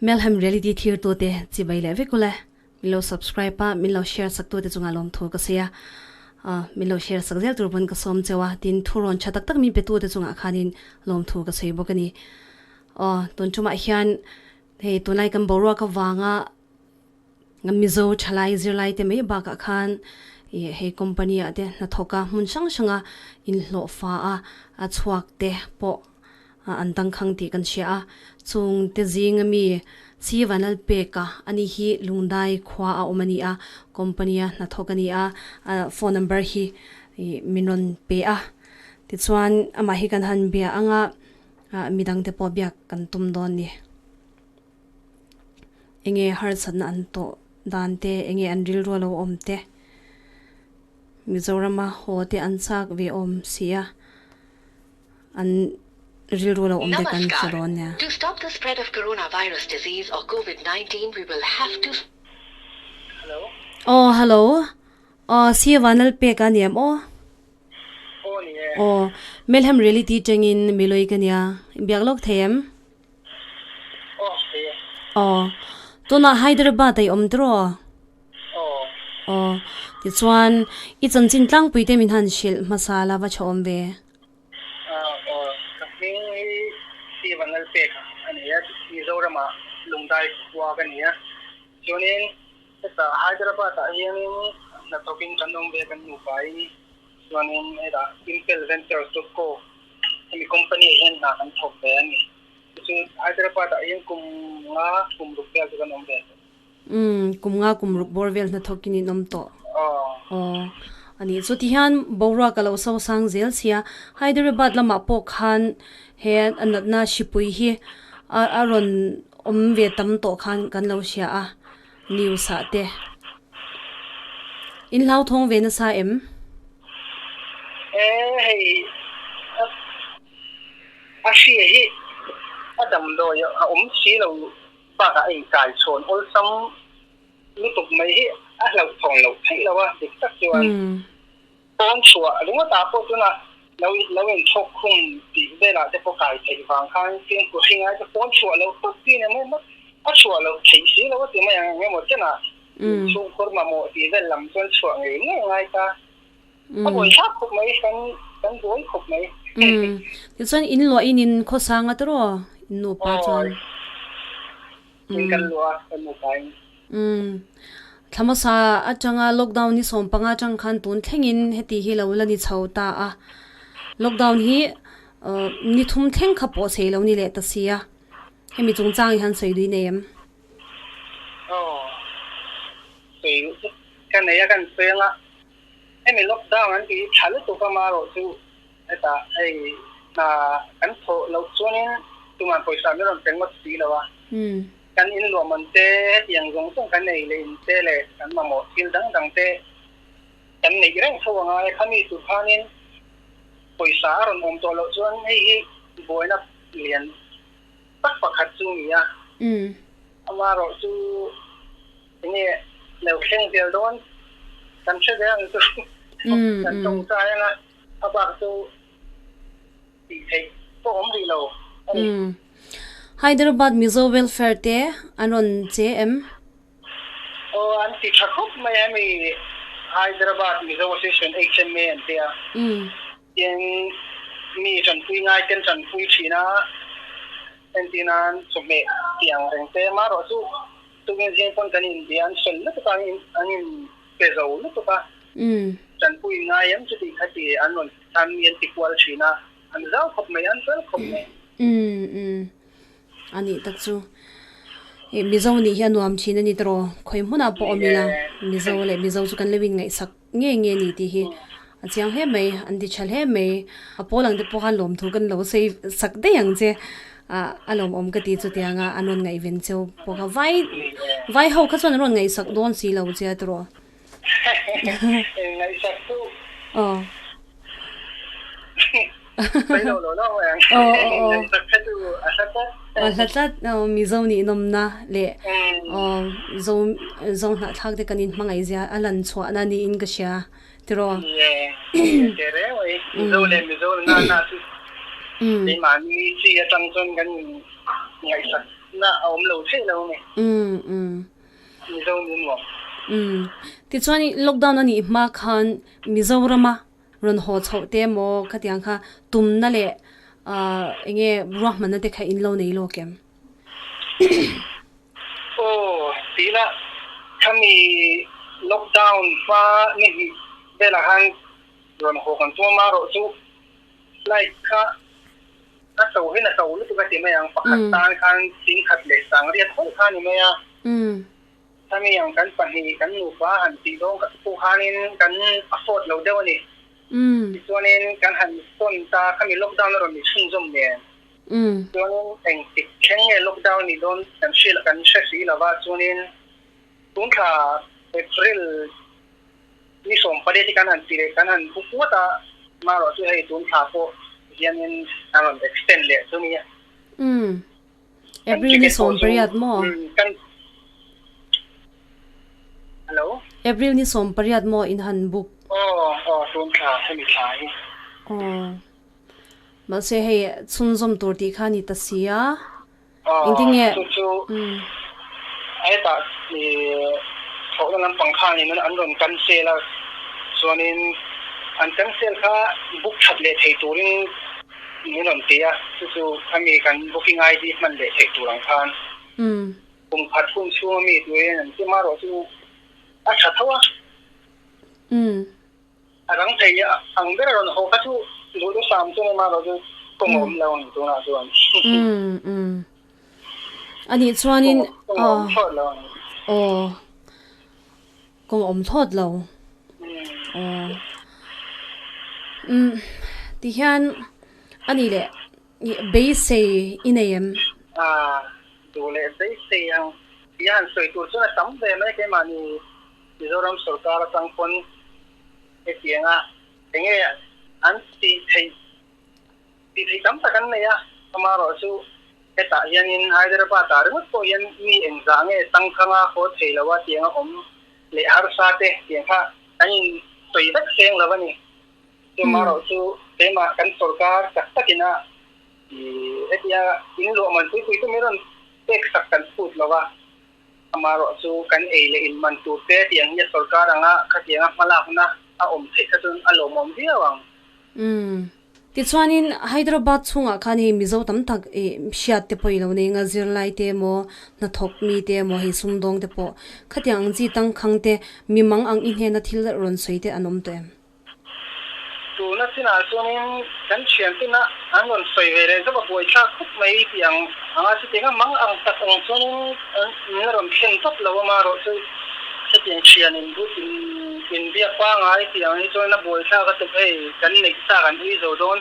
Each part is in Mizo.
Melhem Reality thirtute chibai leh vek ule. Min lo subscribe a, min lo share sak tute chungah lawmthu ka sawi a. Min lo share sak zel tur pawn ka sawm cheu a, tin thurawn tha tak tak min pe tute chungah khanin lawmthu ka sawi bawk a ni. Aw, tun tumah hian hei tunlai kan boruak avanga Mizo thalai zirlai te mai bakah khan ih hei company ah te hnathawk a hmun hrang hrang a inhlawh fa a a chhuak te pawh an tangkhang tih kan hria a chung te zing ami Sivanal pek a ani hi Lungdai khua a awm a ni a company a hnathawk a ni a a phone number hi ih min rawn pe a tichuan amah hi kan han bia anga ah midang te pawh biak kan tum dawn a ni. Enge harsatna an tawh dan te enge an rilru a lo awm te Mizorama haw te an chak ve awm si a an rilru a lo awm te kan hre dawn nia. To stop the spread of coronavirus disease or covid 19 we will have to. Hello. Aw hello aw si Vanal pek a niam aw. Aw ni e. Aw Melhem reality tangin Miloi ka nia biak lawk thei em? Aw, tunah Hyderabad a i awm tiraw? Aw, tichuan i chanchin tlangpui te min han hrilh hmasa la va tha awm ve. Aw, ka hming hi Steven Lalpeka a ni a, Mizorama Lungdai khua ka ni a. Chuanin hetah Hyderabad ah hianin hnathawkin kan awm ve kan nupain chuanin hetah Impel Ventures dot co Hemi company ah hian hna kan thawk ve a ni. Chu chu Hyderabad ah hian kum nga kum ruk vel chu kan awm ve tawh. Umm kum nga kum ruk bawr vel hnathawk in in awm tawh. Aw. Aw a nih chu tihian boruak a lo so sang zel sia Hyderabad lamah pawh khan he a natna hripui hi a a rawn awm ve tam tawh khan kan lo hria a news ah te. In hlauthawng ve nasa em? E hei a hria hi a damdawi a awm si lo bakah a inkai chhawn awlsam lutuk mai hi a hlauhthawn loh theih lo a, dik tak chuan pawn chhuah ringawtah pawh tunah lo lo inthawk khum tih velah te pawh kai theih vang khan fimkhur hi ngai te pawn chhuah loh tawp chi ni mai mai a chhuah loh theih si lo a ti mai ang eng emaw chenah Chhungkhur mamawh tih vel lam chuan chhuah ngei ngei a ngai ta. A buai thlak khawp mai, kan kan buai khawp mai. Umm. Tichuan in luah in in khawsang a tiraw in nupa chuan? Aw. In kan luah a, kan nupa in. Umm. Thlamasa atanga lockdown ni sawmpanga atang khan tun thlengin heti hi lo la ni chho ta a. Lockdown hi ni thum thleng kha pawh sei lo ni leh ta si a. Hemi chungchang hi han sawi dui nei em? Aw, sawi duh chu ka nei a kan sawi anga hemi lockdown an tih hi tha lutuk a marawh chu hetah hei hna kan thawh loh chuanin tuman pawisa min rawn pe ngawt si lo a, kan in luahman te hetiang zawng zawng kan ei leh in te leh kan mamawh thil dang dang te kan neih reng tho a ngai a, khami tur khanin pawisa a rawn awm tawh loh chuan hei hi buaina lian tak pakhat chu ni a, amaherawh chu enge lo thleng zel dawn kan hre zel ang chu kan tawngtai anga a bak chu tih theih pawh awm rih lo a ni. Hyderabad Mizo Welfare te an rawn che em? Aw an ti tha khawp mai hemi Hyderabad Mizo Association HMA an tia. Tin, mi tanpui ngai ten tanpui thin a, entir nan chawhmeh tih ang reng te amaherawh chu tukin zing pawn kan inbia an sawi lutuk a, an in pe zo lutuk a, tanpui ngai em chuti kha ti an rawn an mi an ti kual thin a, an zau khawp mai, an fel khawp mai. Umm umm a nih tak chu. Ih Mizo nih hi a nuam thin a ni tawh, khawi hmunah pawh awm ila Mizo leh Mizo chu kan lo inngaihsak Nge nge ni tih hi a chiang hle mai, an ti tha hle mai. A pawl ang te pawh khan lawmthu kan lo sawi sak daih ang che. Ah a lawmawm ka ti chutiang a, an rawn ngaihven cheu pawh kha vai vai ho kha chuan an rawn ngaihsak dawn si lo che a tiraw. Ngaihsak chu. Aw. Sawi lo lo lo mai ang. Aw aw aw. Ngaihsak kha chu a hla tlat. A hla tlat aw Mizo nih nawmna leh aw Zo Zo hnahthlak te kan inhmangaih zia a lan chhuahna niin ka hria tiraw. Ie te reng mai Mizo leh Mizo na na chu keimahni chi atang chuan kan in ngaihsak. na a awm lo theih lo a ni. Mizo nih nuam. Tichuan lockdown a nih hma khan Mizorama rawn haw chhoh te emaw khatiang kha tumna leh eng nge ruahmanna te kha in lo nei lawk em? Aw tihna khami lockdown hma ni hnih velah khan rawn haw kan tum a marawh chu flight kha a to hin a to lutuk a ti mai ang pakhat tan khan singkhat leh sangriat hawlh kha a ni mai a. Khami ang kan pahnih kan nupa han tih dawn pawh khanin kan afford lo deuh a ni. Tichuanin kan han sawn ta khami lockdown a rawn ni chhunzawm nen. Chuanin engtik thleng nge lockdown nih dawn kan hria kan hre si lo va, chuanin tun thla April ni 18 hi kan han ti leh kan han book ngawt a, amaherawh chu hei tun thla pawh hianin a rawn extend leh chu nia. Kan April ni ticket pawh chu 18 maw? Kan Hello? April ni 18 maw in han book? Aw aw tun thla hemi thla hi. Aw. Mahse hei chhunzawm tur tih kha a ni ta si a, engtin nge? Chu chu hetah thlawhna lampang khanin an rawn cancel a, chuanin an cancel kha book that leh thei turin min rawn ti a, chu chu khami kan booking ID hman leh theih tur ang khan kum khat hun chhunga mi turin an ti amaherawhchu a tha tho a. A rang thei ang ber a rawn haw kha chu duh duh sam chu emaw chu kawng awm lo ang tunah chuan. Umm umm. A nih chuanin Kawng awm thlawt lo ang. Aw. Kawng awm thlawt lo. Aw. Umm tihian a nih leh beisei i nei em? Ah duh leh beisei ang tih a han sawi tur chuan a tam ve mai keimahni. Mizoram sorkar atang pawn hetianga enge an tih theih tih theih tam tak an nei a, amaherawh chu hetah hianin Hyderabad ah ringawt pawh hian mi engzah nge tangkhanga haw thei lo a tianga awm leh harsa te tiang kha an in sawi vek seng lo a ni. Chu amaherawh chu keimah kan sorkar tak takin a hetia in luah man pui pui chu min rawn pek sak kan phut lo a. Amaherawh chu kan ei leh in man tur te tih ang hi a sorkar anga khatianga hmalakna a awm theih kha chuan a lawmawm viau ang. Umm. Tichuanin Hyderabad chhungah khan hei Mizo tam tak ih hriat te pawh i lo nei anga zirlai te emaw hnathawk mi te emaw hei sumdawng te pawh khatiang ang chi tangkhang te mimang ang i hnena thil rawn sawi te an awm tawh em? Tuna chinah chuanin kan thiantina an rawn sawi ve leh zauh a buaithlak khawp mai tih ang anga chutiang a mang ang tak ang chuanin min la rawn thlen tawp lo a marawh chu hetiang thian in but in inbiak pangai tih ang hi chuan a buaithlak a tuk hei kan neih sa kan ui zo dawn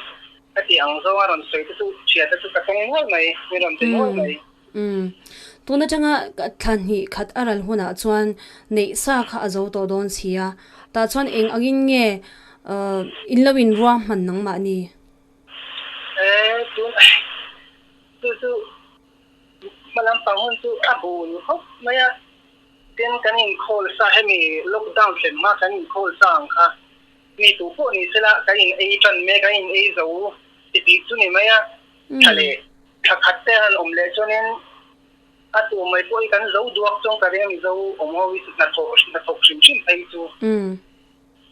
ka tih ang zawng a rawn sawi te chu thiante chu ka tawng nual mai min rawn ti nual mai. Umm. Tun atanga thla hnih khat a ral hunah chuan neih sa kha a zo tawh dawn si a, tah chuan eng angin nge in lo in ruah hman nangmahni? E, tun chu chu hma lampang hun chu a bul khawp mai a, tin kan inkhawl sa hemi lockdown thlen hma kan inkhawl sa ang kha mi tu pawh ni sela kan in ei tan mek a in ei zo ti tih chu ni mai a, thla leh Thla khat te han awm leh chuanin a tu mai pawh hi kan zo duak chuan ka ring a Mizo awm ho hi chu hnathawh hnathawk hrim hrim phei chu.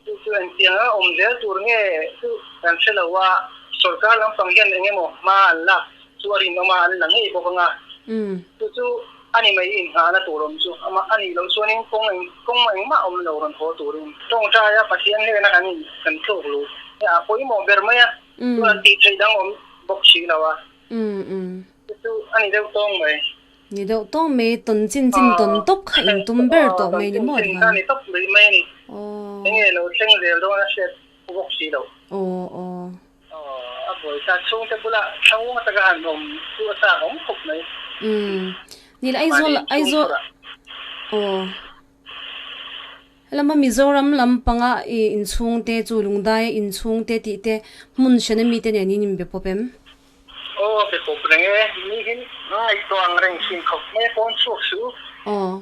Chu chu engtiang a awm zel tur nge chu kan hre lo a, sorkar lampang hian eng emaw hma an lak chu a rinawm a, an la ngei bawk anga chu chu a ni mai inngahna tur awm chu ama a nih loh chuanin kawng eng kawng engmah awm lo rawn haw turin tawngtaia Pathian hnena kan in kan tluk luh a pawimawh ber mai a. Chuan tih theih dang awm bawk si lo a. Chu chu a ni deuh tawng mai. Ni deuh tawng mai, tawn chin chin tawn tawp kha in tum ber tawh mai ni maw Tawn chin kha ni tawp mai mai a ni. Enge lo thleng zel dawn a hriat bawk si lo. A buaisa chhungte bulah thlangung atanga han awm chu a chak awm khawp mai. Nil Aizawl Aizawl aw. Helama Mizoram lam panga i inchhungte chu Lungdaia inchhungte tih te hmun hran ami te nen in inbe pawp em? Aw be pawp reng e, mi hi ngaihtuah ang reng thin khawp mai a pawn chhuak suh. Aw.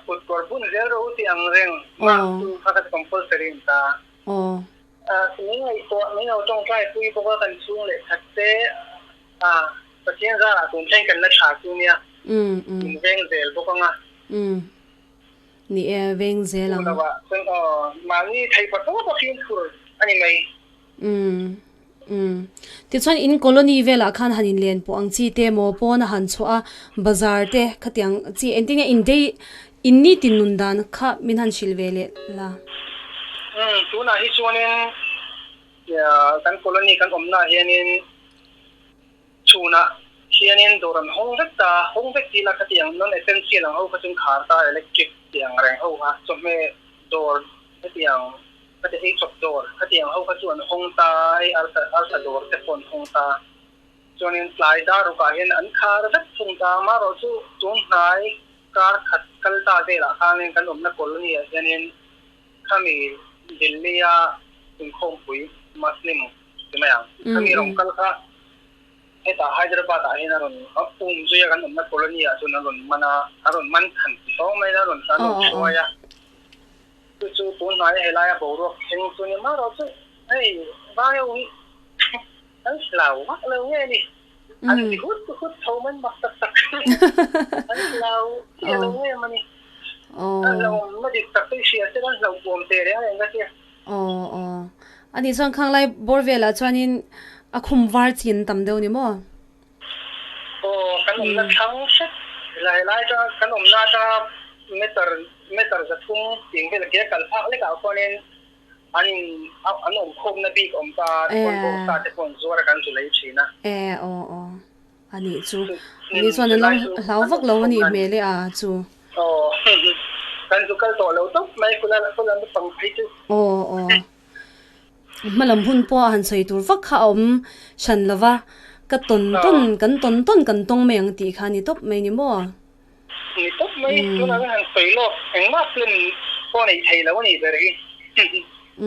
Kut kawr bun zel rawh u tih ang reng mah chu kha ka compulsory in ta. Aw. Min ngaihtuah min lo tawngtai pui bawk a kan chhung leh khat te a. Pathian zarah tun thleng kan la tha chu nia. Min veng zel bawk ang a. Ni e, veng zel ang. Chu lovah chuan aw, mahni thei pa tawp a fimkhur a ni mai. Umm. Tichuan in colony velah khan han inlen pawh ang chi te maw pawn a han chhuah a, bazar te khatiang chi engtin nge in day in nitin nun dan kha min han hrilh ve leh la. Umm tunah hi chuanin kan colony kan awmnaah hianin chhunah hianin dawr an hawng vek ta, hawng vek tih la khatiang non essential ang ho kha chu an khar ta electric tiang reng ho kha chawhmeh dawr hetiang Khati ei chawp dawr, khatiang ho kha chu an hawng ta, hei arsa arsa dawr te pawh an hawng ta. Chuanin tlai dar rukah hian an khar vek thung ta, amaherawh chu tun hnai kar khat kal ta velah khanin kan awmna colony ah hianin khami Delhi a inkhawmpui Muslim ti mai ang, khami rawn kal kha hetah Hyderabad ah hian a rawn um zui a, kan awmna colony ah chuan a rawn man a, a rawn man than ti hlawm mai a, a rawn hruai a. Chu chu tun hnaia helaia boruak thleng chu ni mah rawh chu hei vai ho hi an hlau vak lo nge ni, an ri hut hut tho mai mak tak tak an hlau chiah lo nge mawni, an hlauhawm na dik tak te i hria se an hlauhawm teh reng reng ka tia. Aw aw a nih chuan khang lai bawr velah chuanin a khum var chi an tam deuh ni maw? Aw, kan awmna thlang hret helai lai atanga kan awmna atanga meter meter 300 tih vel ke kal phak lekah khuanin an in an awm khawmna bik awm ta chuan bawngsa te pawh an zuar a kan zu lei thin a. E aw aw a nih chu a nih chuan an lo hlau vak lo a nih hmel e a chu. Aw kan zu kal tawh lo tawp mai kula kula naupang phei chu. Aw aw. Hmalam hun pawh a han sawi tur vak kha a awm hran lo va, ka tawn tawn, kan tawn tawn kan tawng mai ang tih kha a ni tawp mai ni maw? Ni tawp mai, tunah ka han sawi lawk, engmah plan pawh neih theih loh a nih ber hi.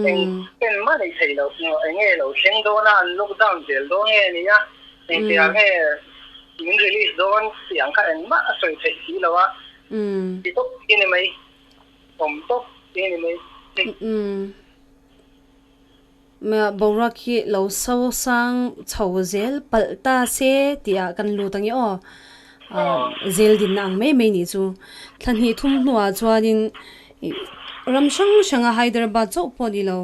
Eng plan mah neih theih loh, eng nge lo thleng dawn a, an lockdown zel dawn nge nia, engtiang nge min release dawn tih ang kha engmah a sawi theih si lo a, ti tawp hi ni mai. Awm tawp tih a ni mai. Umm. Boruak hi lo so sang chho zel palh ta se tih ah kan lut ang e aw. Zel dinna ang mai mai nih chu. Thla hnih thum hnuah chuanin ram hrang hranga Hyderabad chauh pawh ni lo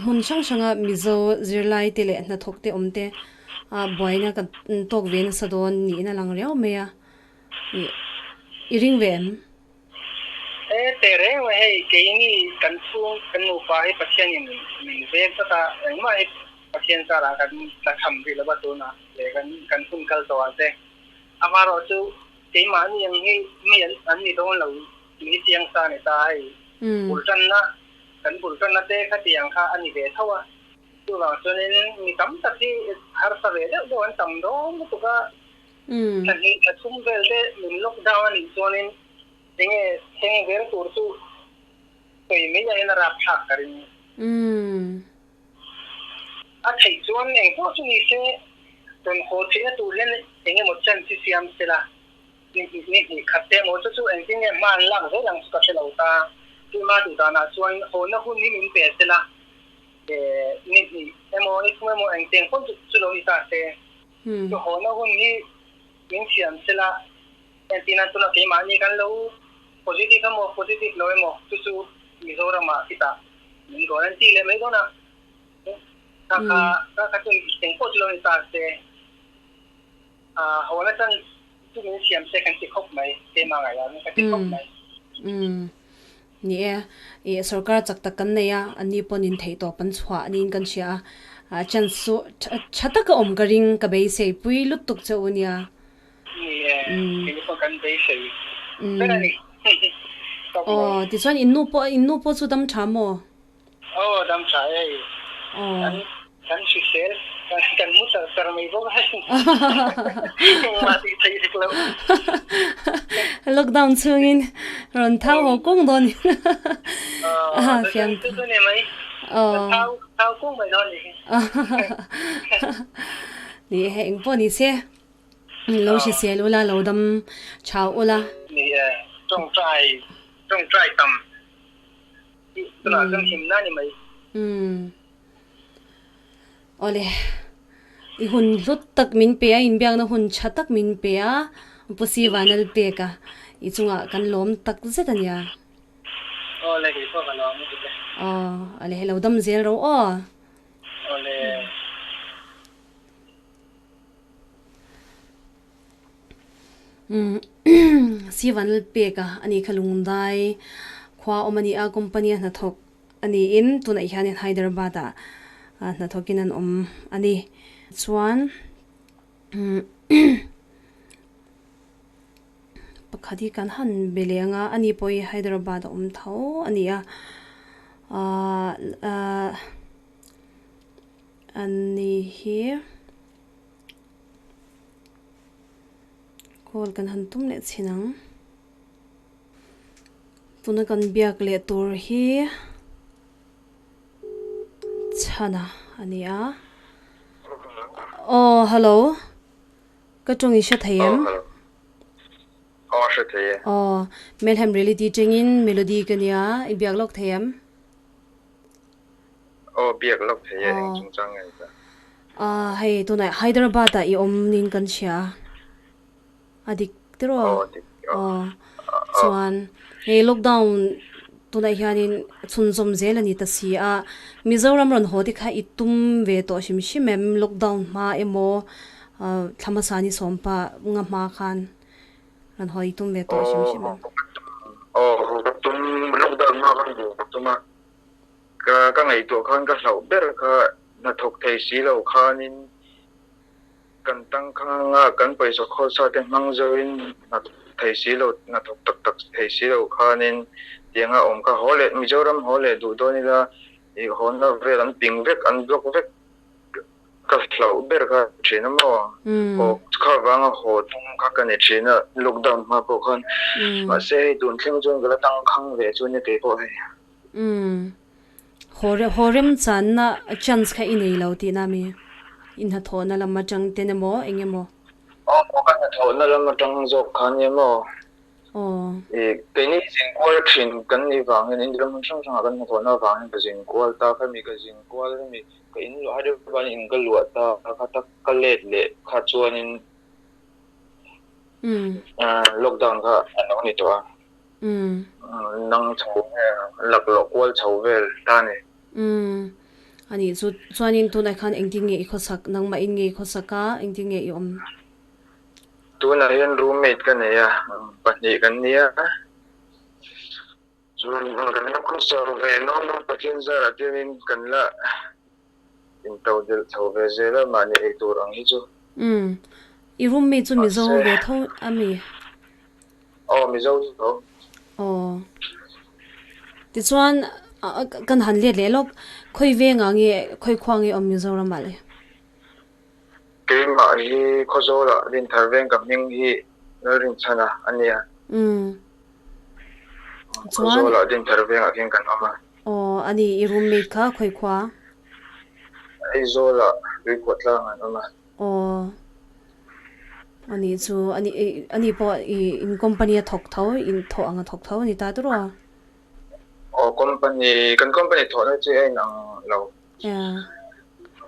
hmun hrang hranga Mizo zirlai te leh hnathawk te awm te buaina kan tawk ve nasa dawn niin a lang riau mai a. I ring ve em? He teh reng mai hei keini kan chhung kan nupa hi Pathianin min veng tlat a, engmah hi Pathian zarah kan tla tham rih lo va tunah leh kan kan hun kal tawh ah te. Amaherawh chu keimahni ang hi mi an an ni dawn lo tih hi chiang sa a ni ta hei bul tanna kan bul tanna te khatiang kha a ni ve tho a, chuvang chuanin mi tam tak hi harsa ve deuh deuh an tam dawn lutuk a. Thla hnih thla thum vel te min lockdown a nih chuanin enge thleng zel tur chu sawi mai aiin a rapthlak ka ring. A theih chuan eng pawh chu ni se rawn haw theihna tur hian eng emaw chance hi siam se la, ni hnih ni hnih khat te emaw chu chu engtin nge hma an lak zel ang chu ka hre lo ta. Tuma duh danah chuan hawna hun hi min pe se la, ni hnih emaw ni thum emaw engtiang pawn chu lo ni ta se. Chu hawna hun hi min siam sela, entirna tuna keimahni kan lo positive emaw positive lo emaw chu chu Mizoramah khitah min rawn an ti leh mai dawn a, kha kha kha kha chu eng pawh chu lo ni ta se, hawna chan chu min siam se kan ti khawp mai, keimah ngaihah chuan ka ti khawp mai. Ni e, ih sorkar chak tak kan nei a, anni pawn in theih tawp an chhuah niin kan hria a, chance chu tha taka awm ka ring, ka beisei pui lutuk che u nia. Ni e, kei pawh kan beisei ber a ni. Aw, tichuan in nu pawh, in nu pawh chu dam tha maw? Aw, dam tha e. Kan kan hrisel, kan mu char char mai bawk a hei. Engmah tih theih hek loh. Lockdown chhungin rawn thau haw kung dawn in. Aw, fiam chu chu ni mai. Thau thau kung mai dawn ni. Ni e, eng pawh ni se. Lo hrisel ula, lo dam tha ula. Ni e, tawngtai tawngtai tam. Tunah chuan himna a ni mai. Umm. Awle. I hun hlut tak min pe a, inbiakna hun tha tak min pe a, Pu Sivanal pek a, i chungah kan lawm tak zet a nia. Aw le, kei pawh ka lawm lutuk e. Aw, a le hello dam zel ro aw. Aw le. Sivanal pek a, ani kha lungdai khua awm a ni a, company a hnathawk a niin tunah hianin Hyderabad ah hnathawkin an awm a ni. Chuan pakhat hi kan han be leh anga ani pawh hi Hyderabad a awm tho a ni a ahh ahh ani hi call kan han tum leh chhin ang. Tuna kan biak leh tur hi chhana a ni a. Aw hello ka tawng i hre thei em? Aw hre thei e. Aw Melhem Reality tangin Melody ka nia i biak lawk thei em? Aw biak lawk thei e eng chungchang nge ni ta? Hei tunah Hyderabad ah i awm niin kan hria a. A dik tiraw? Aw dik aw. Chuan hei lockdown tunah hianin chhunzawm zel a ni ta si a, Mizoram rawn haw te kha i tum ve tawh hrim hrim em? Lockdown hma emaw thla hmasa ni sawmpa nga hma khan rawn haw i tum ve tawh hrim hrim em? Aw haw ka tum, lockdown hma khan haw ka tum a, ka ngaihtuah khan ka hlauh ber kha hnathawk thei si lo khanin Kan tangkhanga kan pawisa khawlsa te hmang zoin hna thei si lo, hna thawk tak tak thei si lo khanin tianga awm kha haw leh Mizoram haw leh duh dawn ila i hawnna vel an ping vek, an block vek ka hlauh ber kha thin a maw? Haw kha vanga haw tum kha ka ni thin a, lockdown hma pawh khan mahse hei tun thleng chuan ka la tangkhang ve chu nia kei pawh hei. Haw remchanna chance kha i nei lo tihna mi? I hnathawhna lam atang ten emaw eng emaw? Aw ka hnathawhna lam atang zawk kha nia maw? Aw. I keini zinkual thin kan nih vangin India ram hmun hrang hrangah kan hnathawhna avangin ka zinkual ta kha mi ka zinkual kha mi ka in luah Hyderabad in ka luah ta kha ta ka let leh kha chuanin lockdown kha a lo ni tawh a. Umm. Nang chho vel, laklawh kual chho vel ta ni. Umm. Ani chu chuanin tunah khan engtin nge i khawsak, nangmah in nge i khawsak a, engtin nge i awm? Tunah hian roommate ka nei a, pahnih kan nia. Chuan kan la khawsak ve nuam a, Pathian zarah tianin kan la into delh chho ve zel a, mahni ei tur ang hi chu. Umm. I roommate chu Mizo ve tho a mi? Aw Mizo chu tho. Aw. Tichuan kan han let leh lawk, khawi vengah nge, khawi khua nge awm Mizoramah le? Keimah hi Khawzawlah Rinthar veng ka hming hi Lalrinchhana a nia. Umm. Chuan. Khawzawlah Dinthar vengah khian kan awm a. Aw, a ni, i roommate kha khawi khua? Aizawlah Tuikhuah tlang an awm a. Aw, a nih chu, a ni, a ni pawh i in company a thawk tho, in thawh ang a thawk tho a ni ta tawrh aw? Aw, company, kan company thawhna chu a inang lo. Yeah.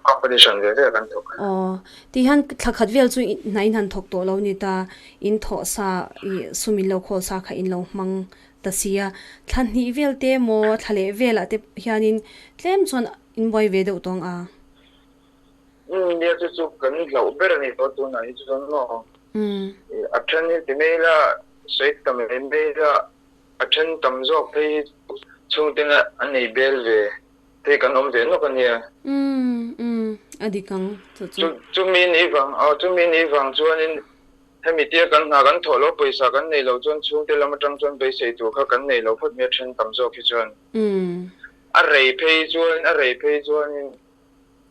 Company hran ve ve kan thawk. Aw, ti hian thla khat vel chu hna in han thawk tawh lo ni ta, in thawh sa i sum in lo khawl sa kha in lo hmang ta si a, thla hnih vel te maw thla leh velah te hianin tlem chuan in buai ve deuh tawng a. Umm nia chu chu kan hlauh ber a ni tawh tunah hi chuan maw. A then hi ti mai ila sawi ta mai mai ila a then tam zawk phei hi chu chhungten a nei bel ve Hei kan awm ve nawk a nia. Umm umm a dik ang chu chu. Chumi ni vang aw chumi ni vang chuanin hemi tia kan hna kan thawh lo pawisa kan nei lo chuan chhungte lam atang chuan beisei tur kha kan nei lo phawt mai a then tam zawk hi chuan. Umm. A rei phei chuan a rei phei chuanin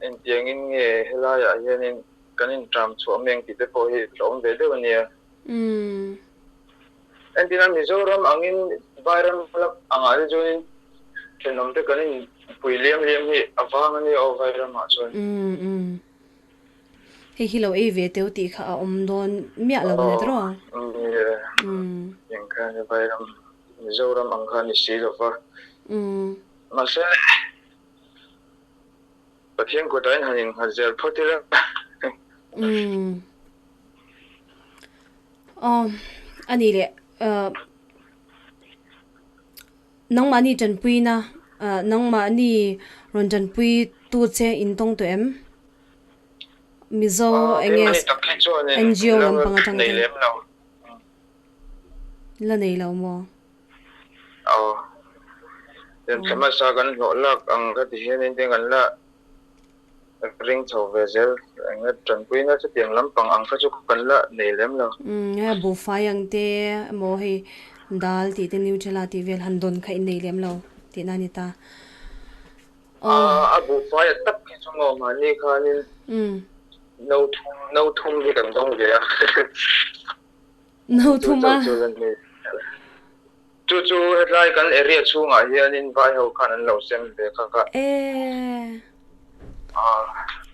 engtiangin nge helaiah hianin kan inṭam chhuah mai ang tih te pawh hi a awm ve deuh a nia. Umm. Entirna Mizoram angin Vairam lak angah te chuanin thenawm te kan inpui liam liam hi a vang a nia aw Vairamah chuan. Umm umm. Hei hi lo ei ve teu tih kha a awm dawn miah lo ni tawh. Aw umm eng kha ni Vairam Mizoram ang kha ni si lo va. Umm. Mahse Pathian kutah in han innghat zel phawt ila. Umm. Aw a ni leh ah nangmahni tanpuina ah nangmahni rawn tanpui tu che in tawng tawh em? Mizo eng nge NGO lampang atang te la nei lo maw? Aw hmasa kan hlawh lak ang kha ti hian in te kan la ring chho ve zel eng nge tanpuina chutiang lampang ang kha chu kan la nei lem lo. Umm hei buhfai ang te emaw hei dal tih te Nutella tih vel han dawn kha in nei lem lo tihna a ni ta. A buhfai a tak hi chu maw mahni khanin no thum no thum hi kan dawng ve a. No thum a. Chu chu hetlai kan area chhungah hianin vai ho khan an lo sem ve kha kha. E.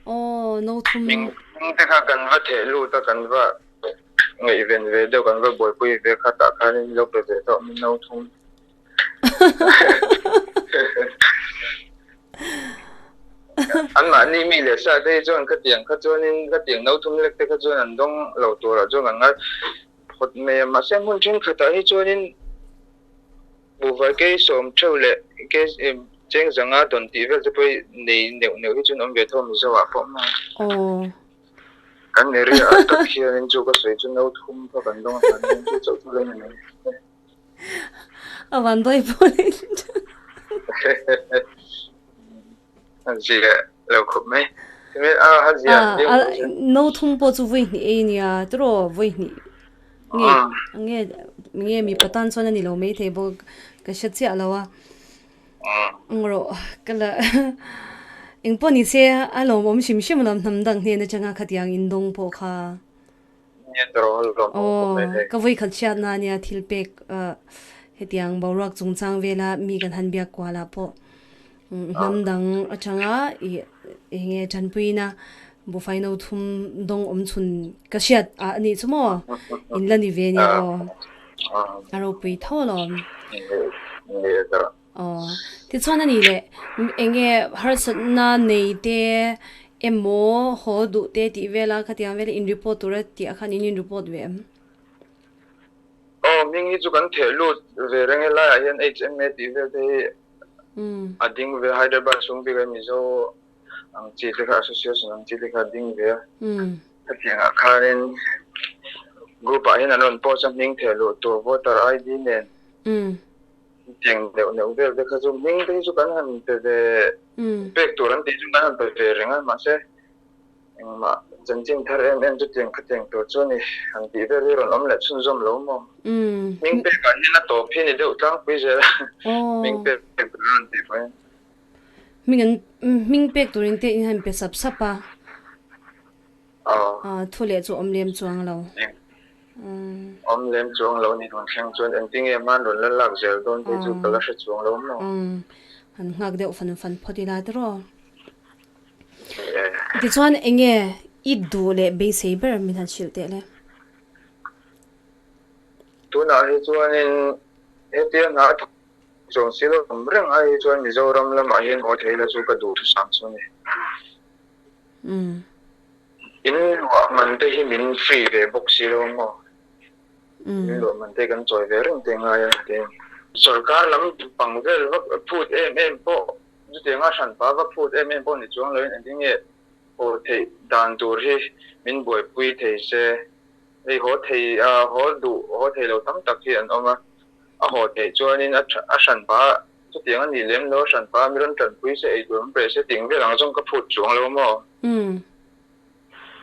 Aw no thum. Hming te kha kan va theh lut a kan va ngaihven ve deuh kan va buaipui ve kha tah khanin lo pe ve tawh min no thum. An mahni mi leh sa te hi chuan khatiang kha chuanin khatiang no thum lek te kha chuan an dawng lo turah chuan kan ngai phawt mai a. Mahse hmun thenkhatah hi chuanin buhvai kei sawm theuh leh kei cheng zanga dawn tih vel te pawh hi nei neuh neuh hi chuan awm ve tho Mizo ah pawh mai. Kan area ah tak hianin chu ka sawi chu no thum kha kan dawng a, mahni chu chauh chu la ni mai. A van dawi pawh leh A zia lo khawp mai. A a zia No thum pawh chu vawi hnih ei nia tiraw vawi hnih nge nge nge mipa tan chuan a ni lo maithei bawk ka hre chiah lo a. Engrawh ka la engpawh ni se a lawmawm hrim hrim alawm hnam dang hnen atanga khatiang indawng pawh kha. Aw, ka vawikhat hriatna ania thil pek hetiang boruak chungchang vela mi kan han biak kualah pawh hnam dang atanga ih enge tanpuina buhfai no thum dawng awm chhun ka hriat ah anih chu maw in la ni ve ania aw a ropui tho alawm. Aw, tichuan a nih leh enge harsatna nei te emaw haw duh te tih vela khatiang vela in report tura tih ah khan in in report ve em? Aw, hming hi chu kan theh lut ve reng e, laiah hian HMA tih vel te hi a ding ve, Hyderabad chhung bik a Mizo ang chi te kha association ang chi te kha a ding ve a, khatiang ah khanin group ah hian an rawn post a hming theh luh tur voter ID nen. Tiang neuh neuh vel te kha chu hming te hi chu kan han pe ve pek tur an tih chu kan han pe ve reng a mahse engmah chanchin thar em em chu tiang khatiang tur chu a ni han tih vel hi rawn awm leh chhunzawm lo maw hming pek ah hian a tawp hi ni deuh tlangpui zel a hming pek tur an rawn tih pawh hian. Hming an hming pek turin te in han pe sap sap a. Thu leh chu awm lem chuang lo. Awm lem chuang lo ni tun thleng chuan engtinge hman rawn la lak zel dawn te chu ka la hre chuang lo maw. Han nghak deuh fan fan phawt ila tiraw. Tichuan enge i duh leh beisei ber min han hrilh teh le. Tunah hi chuanin hetia hna a thawk zawng si lo awm reng ai hi chuan Mizoram lamah hian haw thei la chu ka duh thusam chu a ni. In luah man te hi min free ve bawk si lo maw? In luah man te kan chawi ve reng te ngai a ti. Sorkar lam pang vel vak phut em em pawh chutianga hranpa vak phut em em pawh ni chuang loin engtin nge haw theih dan tur hi min buaipui thei se. Hei haw thei haw duh haw thei lo tam tak hi an awm a, a haw theih chuanin a hranpa Chutiang a nih lem lo, hranpa mi rawn tanpui se eitur an pe se ting vel ang zawng ka phut chuang lo maw?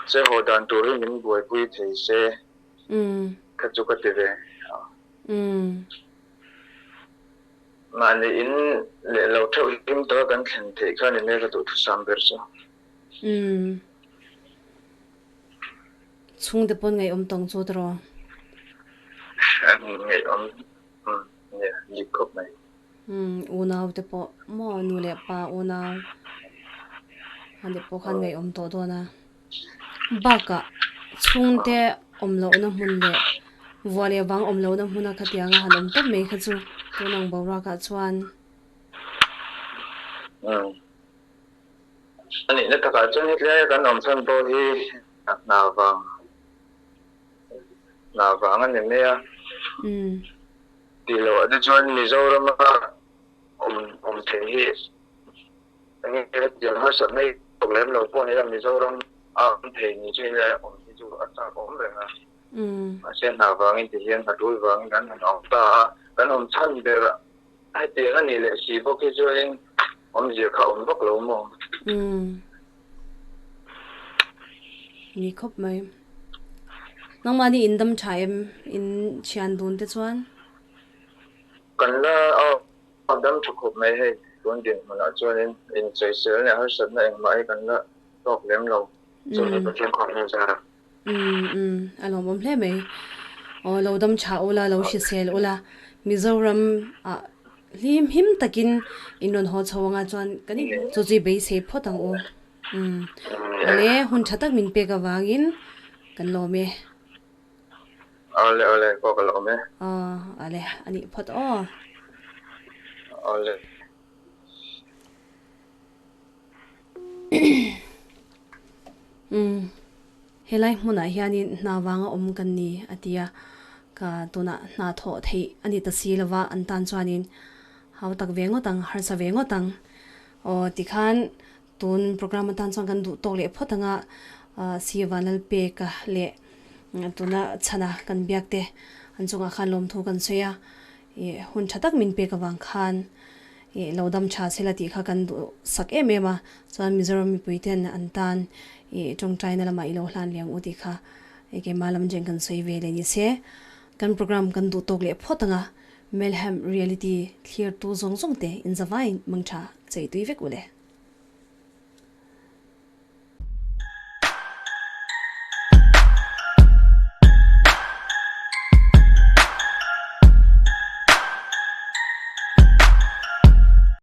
Se haw dan tur hi min buaipui thei se kha chu ka ti ve. Mahni in leh lo theuh hlim taka kan thlen theih kha ni mai ka duhthusam ber chu. Chhungte pawn ngaihawm tawng chu tiraw? Ngaihawm. Umm nia dik khawp mai. Umm unau te pawh maw nu leh pa unau an te pawh khan ngaihawm tawh dawn a. Bakah chhungte awm lohna hmun leh vua leh vang awm lohna hmuna khatianga han awm tawp mai kha chu tun ang boruakah chuan. Umm a nihna takah chuan hetlai kan awm chhan pawh hi. Hna vang hna vang a ni mai a. Tih loh ah te chuan Mizorama awm awm thei hi eng nge tiang harsatna hi tawk lem lo pawh a ni a, Mizoram a awm thei ni chu ila awm hi chu a chak awm reng a. Mahse hna vangin ti hian hna tul vangin kan han awm ta a, kan awm chhan ber hetiang a nih leh si bawk hi chuanin awmzia kha awm vak lo maw? Ni khawp mai. Nangmahni in dam tha em? In thian dun te chuan? Kan la dam tha khawp mai hei, tun dinhmunah chuanin insawisel leh harsatna engmah hi kan la tawk lem lo. Chumi Pathian khawp hmel zar a. Umm umm a lawmawm hle mai. Aw lo dam tha ula lo hrisel ula Mizoram ah hlim him takin in rawn haw chho anga chuan kan in chu chu i beisei phawt ang u. Umm awle hun tha tak min pek avangin kan lawm e. Awle awle pawh ka lawm e. Aw awle a nih phawt aw. Awle. Umm helai hmunah hianin hna vanga awm kan ni a ti a, ka tunah hna thawh theih a ni ta si lova an tan chuanin hau tak ve ngawt ang, harsa ve ngawt ang. Aw tikhan tun program atan chuan kan duh tawk leh phawt anga si Vanlalpeka leh tuna chhana kan biak te an chungah khan lawmthu kan sawi a, Ih hun tha tak min pek avang khan ih lo dam tha sela tih kha kan duh sak em em a, chuan Mizoram mipui ten an tan ih tawngtaina lamah i lo hlan liang u tih kha ih keimah lam chen kan sawi ve leh ni se. Kan program kan duh tawk leh phawt ang a, Melhem Reality thlir tu zawng zawng te in zavai mangtha chei tui vek u le.